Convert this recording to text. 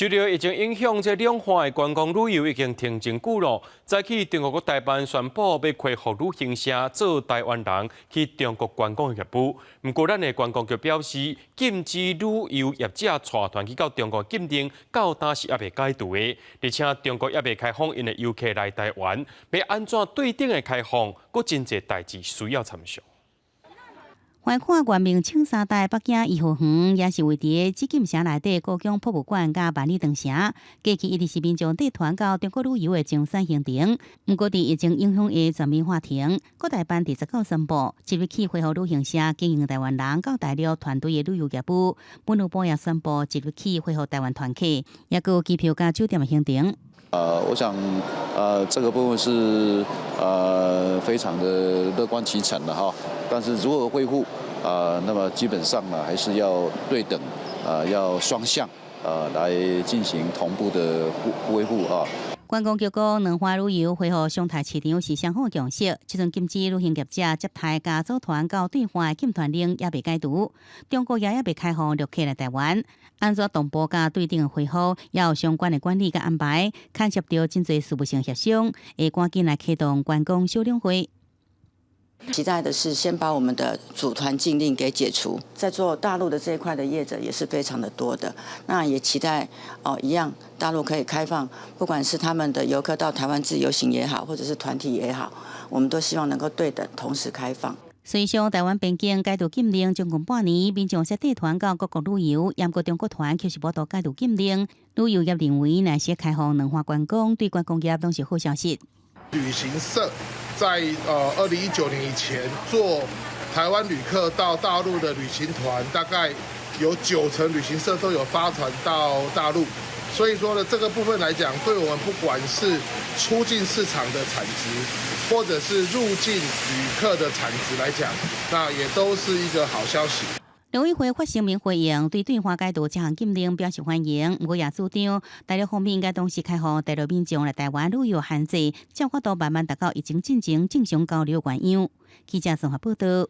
受著疫情影響，這兩岸的觀光旅遊已經停真久囉。早起中國國台辦宣布欲恢復旅行社做台灣人去中國觀光的業務。毋過，咱的觀光局表示，禁止旅遊業者帶團去到中國禁令，到今是猶未解除的。而且中國猶未開放𪜶的遊客來台灣，欲按怎對等的開放，閣真濟代誌需要參詳。橫跨元明清三代北京頤和園，也是位佇紫禁城內底故宮博物館佮萬里長城。過去一直是民眾帶團到中國旅遊的首選行程。毋過佇疫情影響下全面喊停。國台辦佇19宣布，即日起恢復旅行社經營台灣人到大陸團隊的旅遊業務。文娛部也宣布，即日起恢復台灣團客，抑閣有機票佮酒店的行程。我想，這個部分是非常的樂觀其成的哈。但是如何恢復，那麼基本上呢，還是要對等，要雙向，來進行同步的恢復啊。觀光局講，兩岸旅遊恢復常態市場是雙方共識。這陣禁止旅行業者接待佮組團到對岸的禁團令猶未解除，中國也猶未開放陸客來台灣。按怎同步佮對等的恢復，也有相關的管理佮安排，牽涉著真濟事務性協商，會趕緊來啟動觀光小兩會。期待的是先把我們的組團禁令給解除，在做大陸的這一塊的業者也是非常的多的，那也期待哦一樣，大陸可以開放，不管是他們的遊客到台灣自由行也好，或者是團體也好，我們都希望能夠對等同時開放。隨著台灣邊境解除禁令將近半年，民眾說帶團到各國旅遊，毋過中國團卻是無法度解除禁令。旅遊業認為，若是開放兩岸觀光，對觀光業攏是好消息。旅行社在2019年以前做台灣旅客到大陸的旅行團，大概有9成旅行社都有發團到大陸，所以說呢，這個部分來講，對我們不管是出境市場的產值，或者是入境旅客的產值來講，那也都是一個好消息。陸委會發聲明回應，對對岸解除這項禁令表示歡迎。毋過也主張，大陸方面應該同時開放大陸民眾來台灣旅遊限制，才有法度慢慢達到疫情進前正常交流原樣。記者綜合報道。